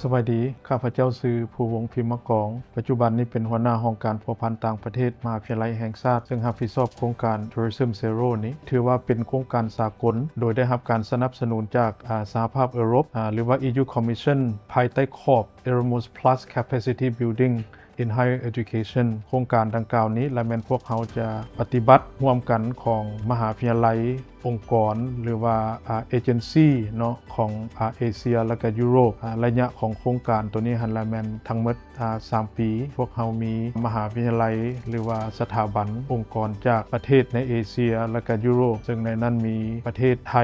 ສະບາຍດີ, ຂ້າພະເຈົ້າຊື່ ພູວົງ ພິມມະກອງ, ປັດຈຸບັນນີ້ເປັນຫົວໜ້າຫ້ອງການພົວພັນຕ່າງປະເທດ ມະຫາວິທະຍາໄລແຫ່ງຊາດ ເຊິ່ງຮັບຜິດຊອບໂຄງການ Tourism Zero ນີ້. ຖືວ່າເປັນໂຄງການສາກົນ ໂດຍໄດ້ຮັບການສະໜັບສະໜູນຈາກ ອາ ສະຫະພາບເອີຣົບ ອາ ຫຼືວ່າ E U Commission ພາຍໃຕ້ຂອບ Erasmus Plus Capacity Building in Higher Education. ໂຄງການດັ່ງກ່າວນີ້ ລະແມ່ນພວກເຮົາຈະປະຕິບັດຮ່ວມກັນຂອງມະຫາວິທະຍາໄລ, ອົງກອນ ຫຼືວ່າ ອາ ເອເຈັນຊີເນາະ ຂອງ ອາ ເອເຊຍ ແລະກະຢູໂຣບ. ອາ ໄລຍະຂອງໂຄງການໂຕນີ້ຫັ້ນລະແມ່ນທັງໝົດ ອາ ສາມປີ. ພວກເຮົາມີມະຫາວິທະຍາໄລ ຫຼືວ່າສະຖາບັນ ອົງກອນຈາກປະເທດໃນເອເຊຍ ແລະກະຢູໂຣບ, ເຊິ່ງໃນນັ້ນມີປະເທດໄທ,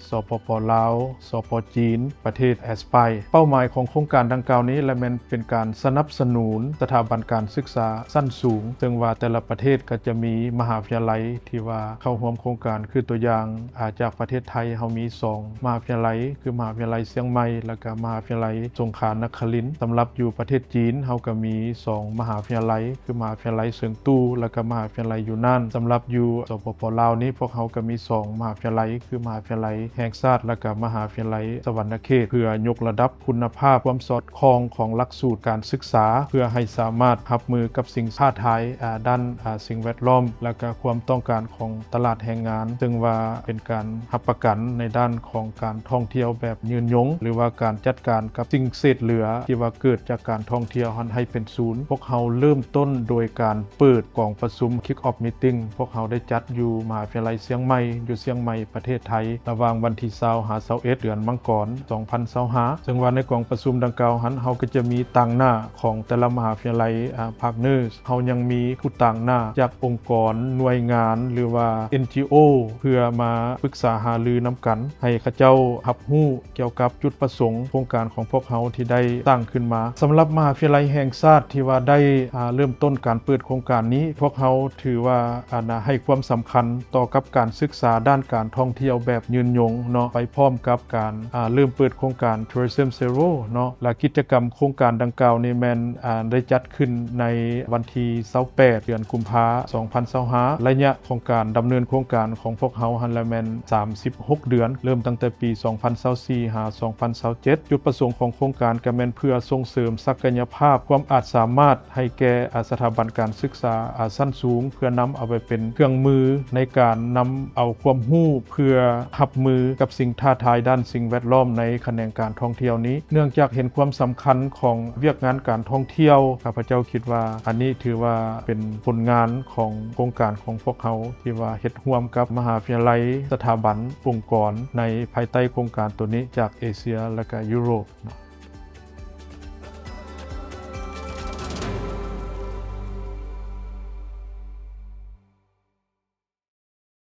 ສປປ ລາວ, ສປ ຈີນ, ປະເທດແອັດສະປາຍ. ເປົ້າໝາຍຂອງໂຄງການດັ່ງກ່າວນີ້ລະແມ່ນເປັນການສະໜັບສະໜູນສະຖາບັນການສຶກສາຊັ້ນສູງ, ເຊິ່ງວ່າແຕ່ລະປະເທດກໍຈະມີມະຫາວິທະຍາໄລທີ່ວ່າເຂົ້າຮ່ວມໂຄງການ, ຄືຕົວຢ່າງ ອາ ຈາກປະເທດໄທ ເຮົາມີສອງມະຫາວິທະຍາໄລ ຄືມະຫາວິທະຍາໄລຊຽງໃໝ່ ແລະກະມະຫາວິທະຍາໄລສົງຂານະຄະລິນ. ສຳລັບຢູ່ປະເທດຈີນ ເຮົາກໍມີສອງມະຫາວິທະຍາໄລ ຄືມະຫາວິທະຍາໄລເຊີງຕູ້ ແລະກະມະຫາວິທະຍາໄລຢູ່ນ່ານ. ສຳລັບຢູ່ ສປປ ລາວນີ້ ພວກເຮົາກໍມີສອງມະຫາວິທະຍາໄລ ຄືມະຫາວິທະຍາໄລແຫ່ງຊາດ ແລະກະມະຫາວິທະຍາໄລສະຫວັນນະເຂດ ເພື່ອຍົກລະດັບຄຸນນະພາບຄວາມສອດຄ່ອງຂອງຫຼັກສູດການສຶກສາ ເພື່ອໃຫ້ສາມາດຮັບມືກັບສິ່ງທ້າທາຍ ອາ ດ້ານ ອາ ສິ່ງແວດລ້ອມ ແລະກະຄວາມຕ້ອງການຂອງຕະຫຼາດແຮງງານ, ເຊິ່ງວ່າເປັນການຮັບປະກັນໃນດ້ານຂອງການທ່ອງທ່ຽວແບບຍືນຍົງ ຫຼືວ່າການຈັດການກັບສິ່ງເສດເຫຼືອທີ່ວ່າເກີດຈາກການທ່ອງທ່ຽວຫັ້ນໃຫ້ເປັນສູນ. ພວກເຮົາເລີ່ມຕົ້ນໂດຍການ ເປີດກອງປະຊຸມ Kick Off Meeting ພວກເຮົາໄດ້ຈັດຢູ່ມະຫາວິທະຍາໄລຊຽງໃໝ່ ຢູ່ຊຽງໃໝ່ ປະເທດໄທ ລະຫວ່າງວັນທີຊາວ ຫາ ຊາວເອັດ ເດືອນມັງກອນ ສອງພັນຊາວຫ້າ ເຊິ່ງວ່າໃນກອງປະຊຸມດັ່ງກ່າວຫັ້ນ ເຮົາກໍຈະມີຕາງໜ້າຂອງແຕ່ລະມະຫາວິທະຍາໄລ ອາ ພາກເນີ ເຮົາຍັງມີຜູ້ຕາງໜ້າຈາກອົງກອນ, ໜ່ວຍງານ ຫຼືວ່າ ເອັນຈີໂອ ເພື່ອມາປຶກສາຫາລືນຳກັນ ໃຫ້ເຂົາເຈົ້າຮັບຮູ້ ກ່ຽວກັບຈຸດປະສົງໂຄງການຂອງພວກເຮົາທີ່ໄດ້ສ້າງຂຶ້ນມາ. ສຳລັບມະຫາວິທະຍາໄລແຫ່ງຊາດທີ່ວ່າໄດ້ ອາ ເລີ່ມຕົ້ນການເປີດໂຄງການນີ້, ພວກເຮົາຖືວ່າ ອັນນະ ໃຫ້ຄວາມສຳຄັນຕໍ່ກັບການສຶກສາດ້ານການທ່ອງທ່ຽວແບບຍືນຍົງເນາະ, ໄປພ້ອມກັບການ ອາ ເລີ່ມເປີດໂຄງການ Tourism Zero ເນາະ. ແລະ ກິດຈະກຳໂຄງການດັ່ງກ່າວນີ້ແມ່ນ ອາ ໄດ້ຈັດຂຶ້ນໃນວັນທີຊາວແປດ ເດືອນກຸມພາ ສອງພັນຊາວຫ້າ. ໄລຍະ ຂອງການດຳເນີນໂຄງການຂອງພວກເຮົາຫັ້ນລະແມ່ນສາມສິບຫົກເດືອນ, ເລີ່ມຕັ້ງແຕ່ປີສອງພັນຊາວສີ່ ຫາ ສອງພັນຊາວເຈັດ. ຈຸດປະສົງຂອງໂຄງການກໍແມ່ນເພື່ອສົ່ງເສີມສັກກະຍະພາບ, ຄວາມອາດສາມາດໃຫ້ແກ່ ອາ ສະຖາບັນການສຶກສາ ອາ ຊັ້ນສູງ, ເພື່ອນຳເອົາໄປເປັນເຄື່ອງມືໃນການນຳເອົາຄວາມຮູ້ເພື່ອຮັບມືກັບສິ່ງທ້າທາຍດ້ານສິ່ງແວດລ້ອມໃນຂະແໜງການທ່ອງທ່ຽວນີ້. ເນື່ອງຈາກເຫັນຄວາມສຳຄັນຂອງວຽກງານການທ່ອງທ່ຽວ, ຂ້າພະເຈົ້າຄິດວ່າອັນນີ້ຖືວ່າເປັນຜົນງານ ຂອງໂຄງການຂອງພວກເຮົາ ທີ່ວ່າເຮັດຮ່ວມກັບມະຫາວິທະຍາໄລ, ສະຖາບັນ, ອົງກອນໃນພາຍໃຕ້ໂຄງການໂຕນີ້ຈາກເອເຊຍ ແລະກະຢູໂຣບເນາະ.